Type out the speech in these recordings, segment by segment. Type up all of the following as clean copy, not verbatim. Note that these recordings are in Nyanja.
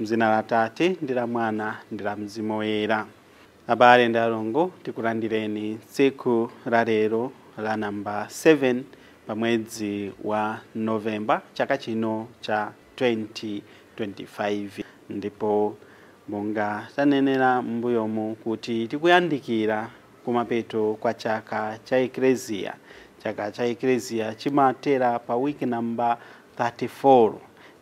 Mzina la Tate ndi la Mwana ndi la Mzimu Woyera. Abale ndi alongo, tikulandireni tsiku la lero la namba 7 pa mwezi wa Novemba chaka chino cha 2025. Ndipo monga tanenera m'mbuyomu kuti tikuyandikira kumapeto kwa chaka cha Eklezia. Chaka cha Eklezia chimatera pa wiki namba 34,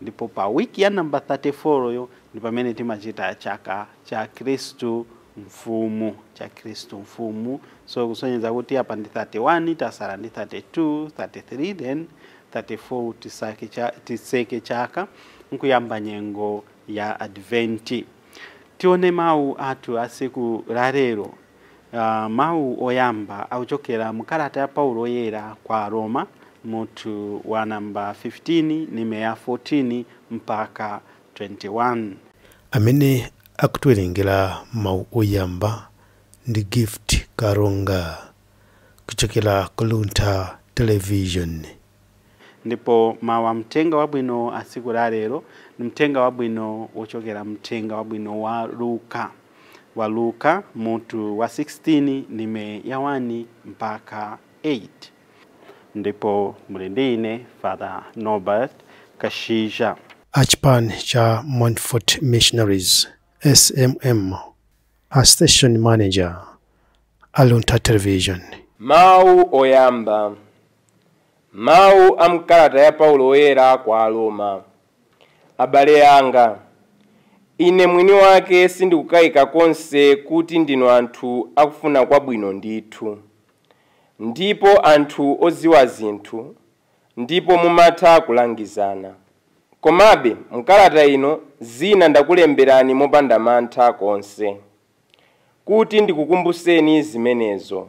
ndipo pa wiki ya namba 34 yo ndi pamene timachita chaka cha Khristu Mfumu, cha Khristu Mfumu. So kusonyeza kuti apa ndi 31, tasala ndi 32, 33, then 34 tiseke chaka nkuyamba nyengo ya Adventi. Tione mawu athu a tsiku la lero. Mawu oyamba akuchokera mu kalata ya Paulo Oyera kwa Roma, mutu wa namba 15 ndime ya 14 mpaka 21. Amene akutiwerengera mawu oyamba ndi Gift Karonga kuchokera ku Luntha Television. Ndipo mawu a mthenga wabwino a tsiku la lero ndi mthenga wabwino wochokera mthenga wabwino wa Luka, wa Luka mutu wa 16 ndime ya 1 mpaka 8. Ndipo muli ndi ine Father Norbert Kashija. Achipani cha Montfort Missionaries SMM, a station manager a Luntha Television. Mawu oyamba. Mawu a mkalata ya Paulo Oyera kwa Aroma. Abale anga, ine mwini wake sindikukayika konse kuti ndinu anthu akufuna kwabwino ndithu, ndipo anthu oziwa zinthu, ndipo mumatha kulangizana. Komabe mkalata ino zina ndakulemberani mopanda mantha konse, kuti ndikukumbuseni zimenezo.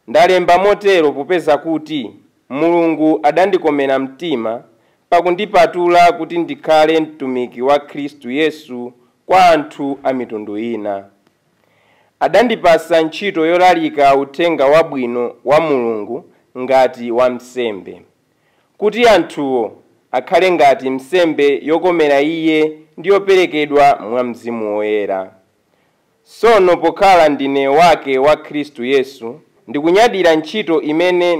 Ndalemba motero popeza kuti Mulungu adandikomera mtima pakundipatula kuti ndikhale mtumiki wa Khristu Yesu kwa anthu a mitundu ina. Adandipasa ntchito yolalika uthenga wabwino wa Mulungu ngati wamsembe, kuti anthuwo akhale ngati msembe yokomera iye ndi yoperekedwa mwa Mzimu Woyera. Sono pokhala ndine wake wa Khristu Yesu, ndikunyadira ntchito imene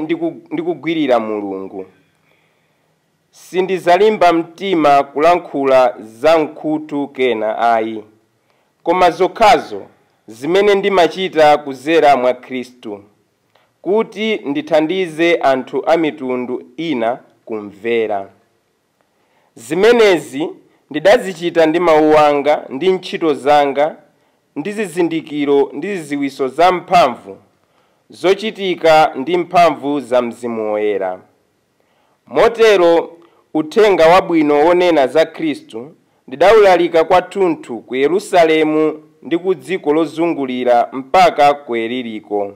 ndikugwirira Mulungu. Sindizalimba mtima kulankhula za mkhutu kena ayi, koma zokhazo zimene ndimachita kuzera mwa Khristu, kuti ndithandize anthu a mitundu ina kumvera. Zimenezi ndidazichita ndi mawu anga ndi ntchito zanga, ndi zizindikiro ndi ziziwiso za mphamvu zochitika ndi mphamvu za Mzimu Woyera. Motero uthenga wabwino wonena za Khristu ndidawulalika kwathunthu ku Yerusalemu ndi ku dziko lozungulira mpaka ku Iliriko.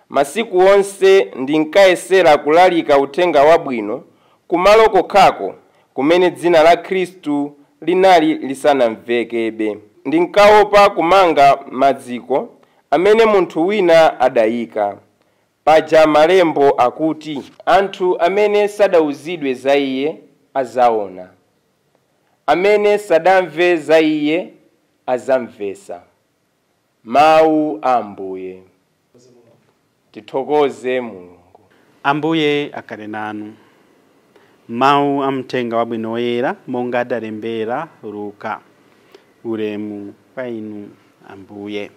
Masiku onse ndinkayesera kulalika uthenga wabwino kumalo kokhako kumene dzina la Khristu linali lisanamvekebe. Ndinkaopa kumanga maziko amene munthu wina adayika. Paja malembo akuti, anthu amene sadauzidwe za iye azaona, amene sadamve za iye azamvesa. Mawu a Ambuye. Tithokoze Mulungu. Ambuye akhale nanu. Mawu a mthenga wabwino woyera monga adalembera Luka. Ulemu kwa inu Ambuye.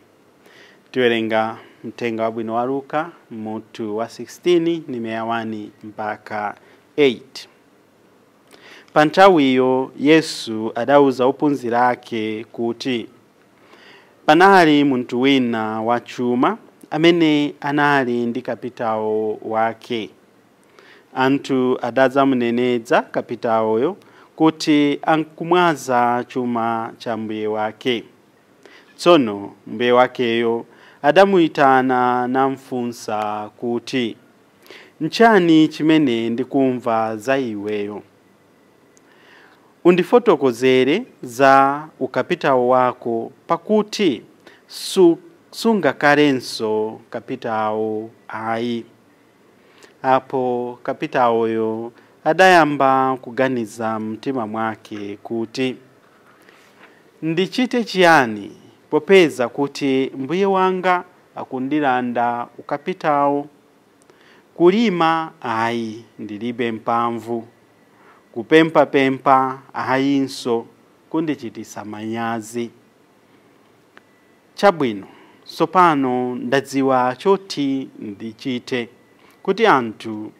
Tiwerenga mthenga wabwino wa Luka mutu wa 16 ndime ya 1 mpaka 8. Pa nthawiyo Yesu adauza ophunzira ake kuti panali munthu wina wachuma amene anali ndi kapitawo wake. Anthu adadzamunenedza kapitawoyo kuti ankumwaza chuma cha mbuye wake. Tsono mbuye wakeyo adamuyitana namfunsa kuti, nchani chimene ndikumva za iweyo? Undifotokozere za ukapitawo wako, pakuti sungakhalenso kapitawo ayi. Apo kapitawoyo adayamba kuganiza mtima mwake kuti, Ndichite chiyani popeza kuti mbuye wanga akundilanda ukapitawo? Kulima ayi, ndilibe mphamvu. Kupemphapempha ayinso, kundichitisa manyazi. Chabwino, tsopano ndadziwa choti ndichite, kuti anthu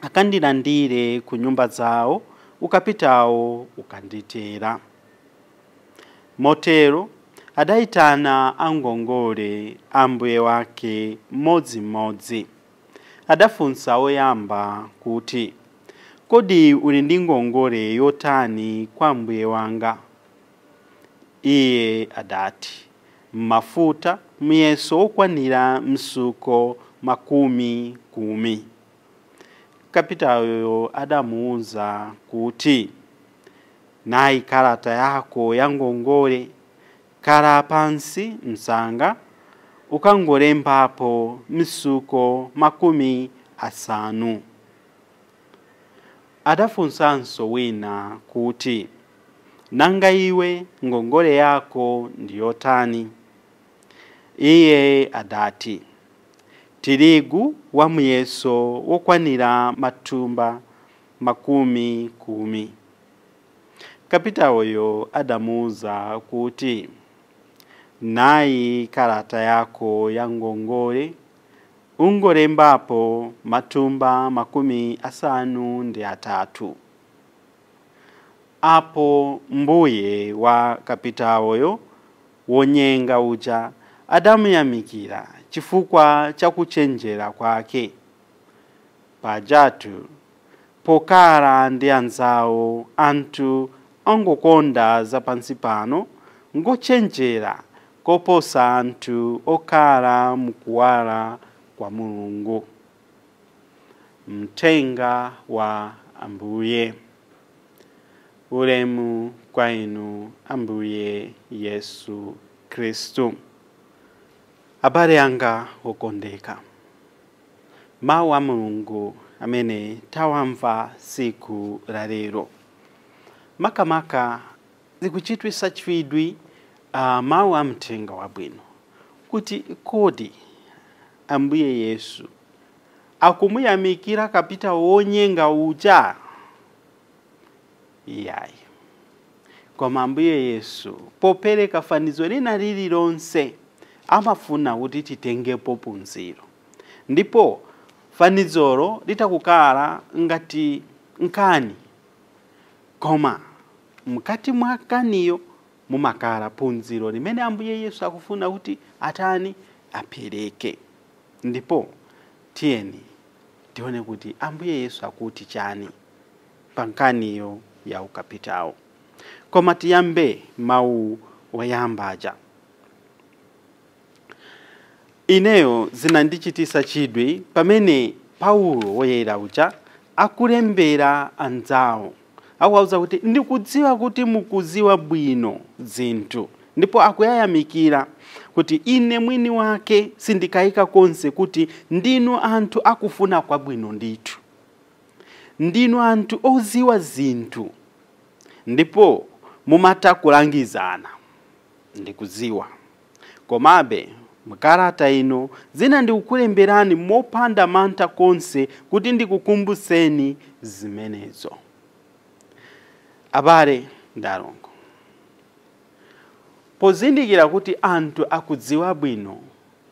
akandilandire ku nyumba zawo ukapitawo ukanditera. Motero adayitana angongole a mbuye wake mmodzimmodzi. Adafunsa woyamba kuti, kodi uli ndi ngongole yotani kwa mbuye wanga? Iye adati, mafuta muyeso wokwanira msuko 10. Kapitawoyo adamuwuza kuti, nayi kalata yako ya ngongole, khala pansi msanga ukangolembapo misuko 50. Adafunsanso wina kuti, nanga iwe ngongole yako ndiyotani? Iye adati, tirigu wa muyeso wokwanira matumba 10. Kapitawoyo adamuwuza kuti, nayi kalata yako ya ngongole, ungolembapo matumba 53. Apo mbuye wa kapitawoyo wonyenga uja adamuyamikira chifukwa cha kuchenjera kwake. Pajatu pokhala ndi anzawo anthu ongokonda zapansi pano ngochenjera koposa anthu okhala mukuwala kwa Mulungu. Mthenga wa Ambuye. Ulemu kwa inu Ambuye Yesu Khristu. Abale anga okondeka, mawu a Mulungu amene tawamva tsiku la lero makamaka zikuchitwisa chidwi mawu a mthenga wabwino, kuti kodi Ambuye Yesu akumuyamikira kapita wonyenga uja? Iyayi. Koma Ambuye Yesu popereka fanizo lina lililonse amafuna kuti titengepo phunziro, ndipo fanizolo litakukhala ngati nkhani, koma mkati mwa nkhaniyo mumakhala phunziro limene Ambuye Yesu akufuna kuti atani apereke. Ndipo tiyeni tione kuti Ambuye Yesu akuti chani pa nkhaniyo ya ukapitawo. Koma tiyambe mawu woyambaja. Ineyo zinandichitisa chidwi pamene Paulo woyera uja akulembera anzawo, akuwauza kuti ndikudziwa kuti mukuziwa bwino zinthu, ndipo akuyayamikira kuti ine mwini wake sindikayika konse kuti ndinu anthu akufuna kwabwino ndithu, ndinu anthu oziwa zinthu, ndipo mumatha kulangizana, ndikuziwa. Komabe mkalata ino zina ndikukulemberani mopanda mantha konse kuti ndikukumbuseni zimenezo. Abale ndalongo, pozindikira kuti anthu akudziwa bwino,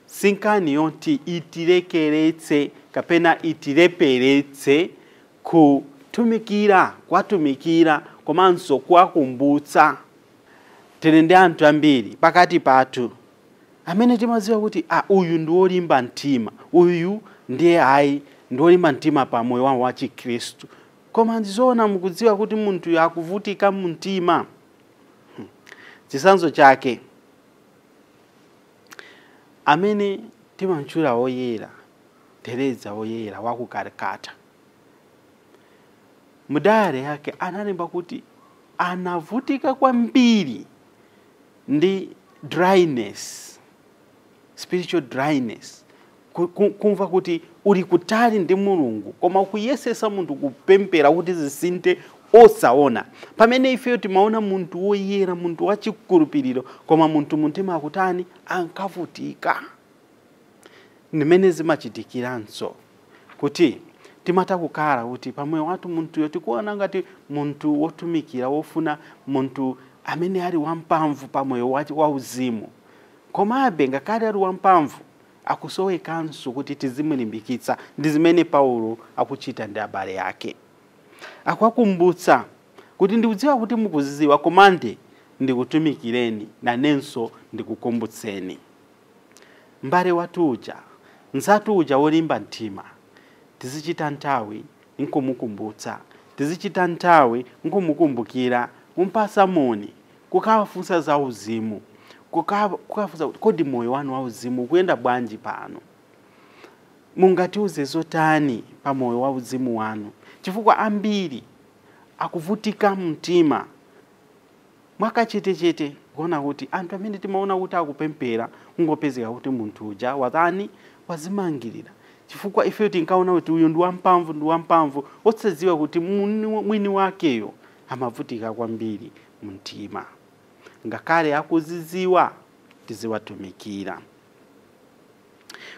sinkani yoti itilekeretse kapena itileperetse kutumikira, kwatumikira komanso kuwakumbutsa. Tili ndi anthu ambiri pakati pathu amene timadziwa kuti uyu ndi wolimba mtima, uyu ndiye ayi ndi wolimba mtima pa moyo wawo wa Chikhristu, koma ndizoona mukudziwa kuti munthuyu akuvutika mumtima. Chitsanzo chake amene timamtchula woyera Tereza woyera wa ku Calcutta, mudayare yake analemba kuti anavutika kwambiri ndi dryness, spiritual dryness, kumva kuti uli kutali ndi Mulungu, koma kuyesesa munthu kupempera kuti zisinthe Osaona. Pamene ifeyo timaona munthu woyera, munthu wachikhulupiriro, koma munthu mumtima akutani? Ankavutika. Ndimene zimachitikiranso kuti timatha kukhala kuti pamoyo wathu munthuyo tikuona ngati munthu wotumikira, wofuna, munthu amene ali wamphamvu pamoyo wauzimu, komabe ngakhale ali wamphamvu akusowekanso kuti tizimulimbikitsa. Ndi zimene Paulo akuchita ndi abale ake, akuwakumbutsa kuti ndikudziwa kuti mukuzidziwa, komande ndikutumikireni nanenso ndikukumbutseni. Mbale wathu uja, mnzathu uja wolimba mtima, tizichita nthawi nkumukumbutsa, tizichita nthawi nkumukumbukira, kumpasa moni, kukawafunsa za uzimu, kukawafunsa kuti kodi moyo wanu wauzimu ukuyenda bwanji pano, mungatiuze zotani pa moyo wa uzimu wanu, chifukwa ambiri akuvutika mtima mwakachetechete. Kuona kuti anthu amene timaona kuti akupemphera, kungopezeka kuti munthu uja watani? Wazimangirira, chifukwa ife tinkaona kuti uyu ndi wamphamvu, ndi wamphamvu, osadziwa kuti mwini wakeyo amavutika kwambiri mumtima. Ngakhale akuzidziwa, tiziwatumikira.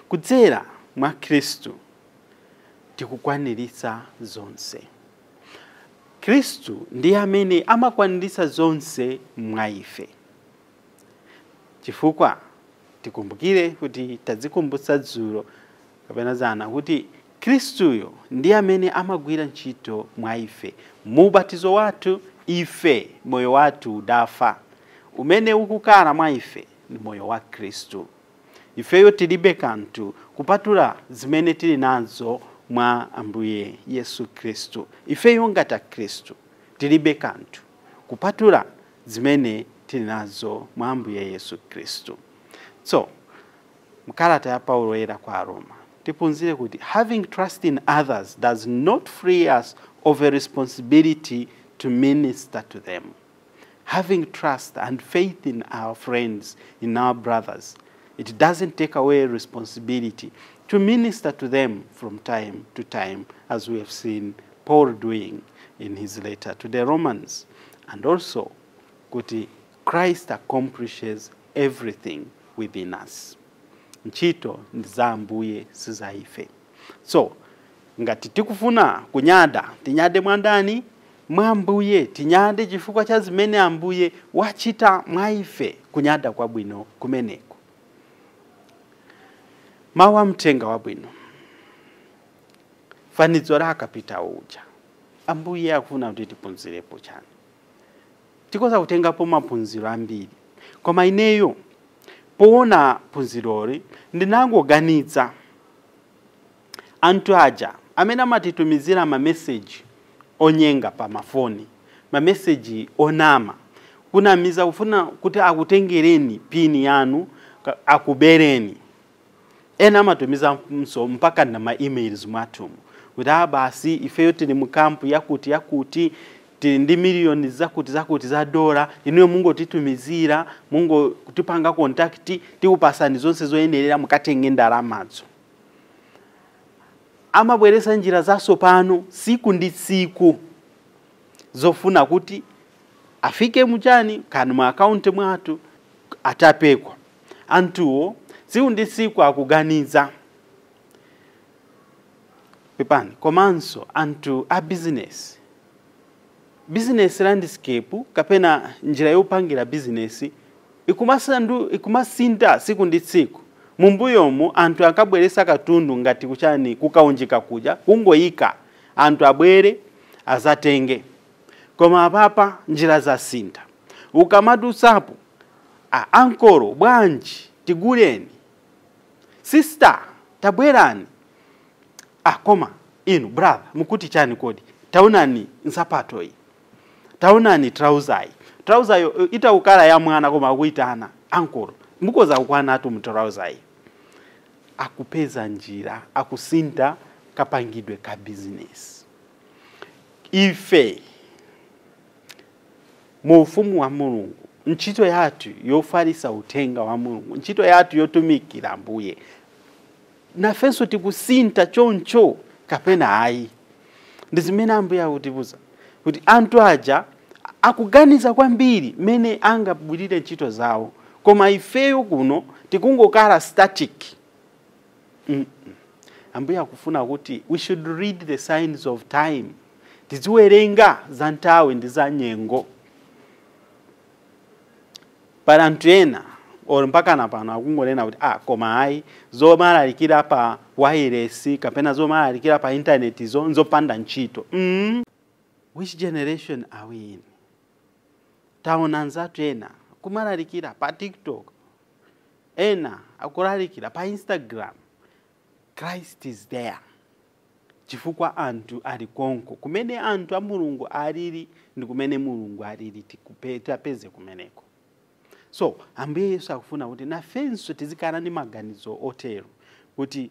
Kudzera mwa Khristu tikukwaniritsa zonse. Khristu ndiye amene amakwaniritsa zonse mwa ife, chifukwa tikumbukire kuti tadzikumbutsa dzulo kapena zana kuti Khristuyo ndiye amene amagwira ntchito mwa ife. Mu ubatizo wathu ife moyo wathu udafa, umene ukukhala mwa ife ndi moyo wa Khristu. Ifeyo tilibe kanthu kupatula zimene tili nazo mwa Ambuye Yesu Khristu. Ifeyo ngati Khristu tilibe kanthu kupatula zimene tili nazo mwa Ambuye Yesu Khristu. So mkalata ya Paulo era kwa Aroma tiphunzire kuti having trust in others does not free us of a responsibility to minister to them. Having trust and faith in our friends, in our brothers, it doesn't take away responsibility to minister to them from time to time, as we have seen Paul doing in his letter to the Romans. And also, kuti Christ accomplishes everything within us. Ntchito ndi za Ambuye, si za ife. So ngati tikufuna kunyada, tinyade mwandani? Mwa Ambuye. Tinyade chifukwa cha zimene Ambuye wachita mwa ife, kunyada kwabwino kumeneko. Mawu amthenga wabwino, fanizo la akapitawo uja, Ambuye akufuna kuti tiphunzirepo chani? Tikoza kutengapo maphunziro ambiri, koma ineyo poona phunziroli ndinangoganiza anthu aja amene amatitumizira mameseji onyenga pa mafoni, mameseji onama, kunamiza, kufuna kuti akutengereni PIN yanu, akubereni. Ena amatumiza mso mpaka na ma emails mwathumu kuti a basi ifeyo tili mu camp yakuti yakuti, tili ndi miliyoni zakuti zakuti za dola, inuyo mungotitumizira, mungotipanga contact, tikupasani zonse zoyenerera mukatenge ndalamazo. Amabweresa njira zatsopano siku ndi tsiku zofuna kuti afike muchani kani mu akaunti mwathu atapekwa. Anthuwo tsiku ndi tsiku akuganiza pepani. Komanso anthu a business, business landscape kapena njira yopangira business ikumasintha tsiku ndi tsiku. Mumbuyomu anthu ankabweresa katundu ngati kuchani, kukaunjika kuja, kungoyika anthu abwere azatenge, koma apapa njira zasintha. Ukamadutsapo, a ankolo, bwanji tiguleni? Sister, tabwerani. Ah, koma inu brother, mukuti chani kodi? Taonani nsapato iyi, taonani trouser iyi. Trouser yo itaukala ya mwana, koma akuitana, ankolo, mukoza kukwana atu mu trouser iyi. Akupeza njira, akusintha kapangidwe ka business. Ife mu ufumu wa Mulungu, ntchito yathu yofalisa uthenga wa Mulungu, ntchito yathu yotumikira Ambuye, nafenso tikusintha choncho kapena ayi? Ndi zimene Ambuye akutibuza kuti Kuti anthu aja akuganiza kwambiri mene angabwirire ntchito zawo, koma ifeyo kuno tikungokhala static. Ambuye akufuna kuti we should read the signs of time, tiziwerenga za nthawi ndi za nyengo. Pali anthu ena or mpaka na pano akungonena kuti koma ayi, zomalalikira pa wireless kapena zomalalikira pa internet zo nzopanda ntchito. Which generation are we in? Taona anzathu ena kumalalikira pa TikTok, ena akulalikira pa Instagram. Christ is there, chifukwa anthu ali konko. Kumene anthu a Mulungu alili ndi kumene Mulungu alili, tipeze kumeneko. So Ambuye Yesu akufuna kuti nafenso tizikhala ndi maganizo otero, kuti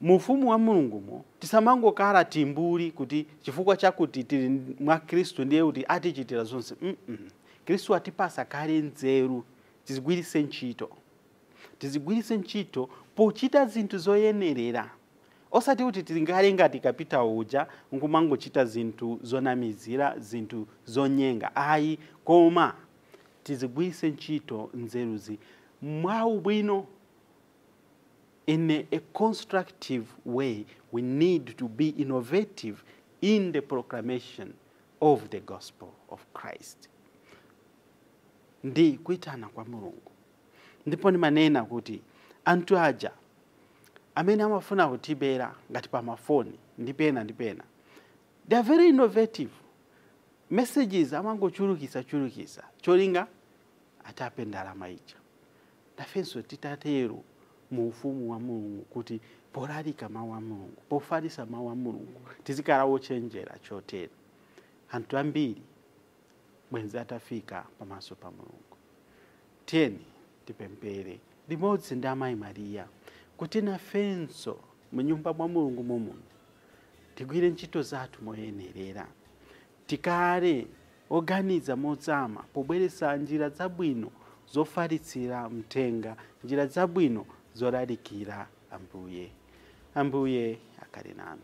mu ufumu wa Mulungumo tisamangokhala timbuli kuti chifukwa chakuti tili mwa Khristu ndiye kuti atichitira zonse. Khristu atipasa kale nzeru, tizigwiritse ntchito, tizigwiritse ntchito pochita zinthu zoyenerera, osati kuti tingakhale ngati kapita uja nkumangochita zinthu zonamizira, zinthu zonyenga, ayi, koma tizigwiritse ntchito nzeruzi mwaubwino. In a constructive way, we need to be innovative in the proclamation of the gospel of Christ. Ndi kuitana kwa Mulungu. Ndipo ndimanena kuti anthu aja amene amafuna kutibera ngati pa mafoni ndi pena ndi pena, they are very innovative. Messages amangochulukisa chulukisa, cholinga atape ndalama ija. Nafenso titatero mu ufumu wa Mulungu, kuti polalika mawu a Mulungu, pofalisa mawu a Mulungu, tizikhala wochenjera chotero, anthu ambiri bwenzi atafika pamaso pa Mulungu. Tiyeni tipemphere limodzi ndi Amayi Mariya kuti nafenso mu nyumba mwa Mulungu momuno tigwire ntchito zathu moyenerera, tikale oganiza mozama pobweretsa njira zabwino zofalitsira mthenga, njira zabwino zolalikira Ambuye. Ambuye akhale nanu.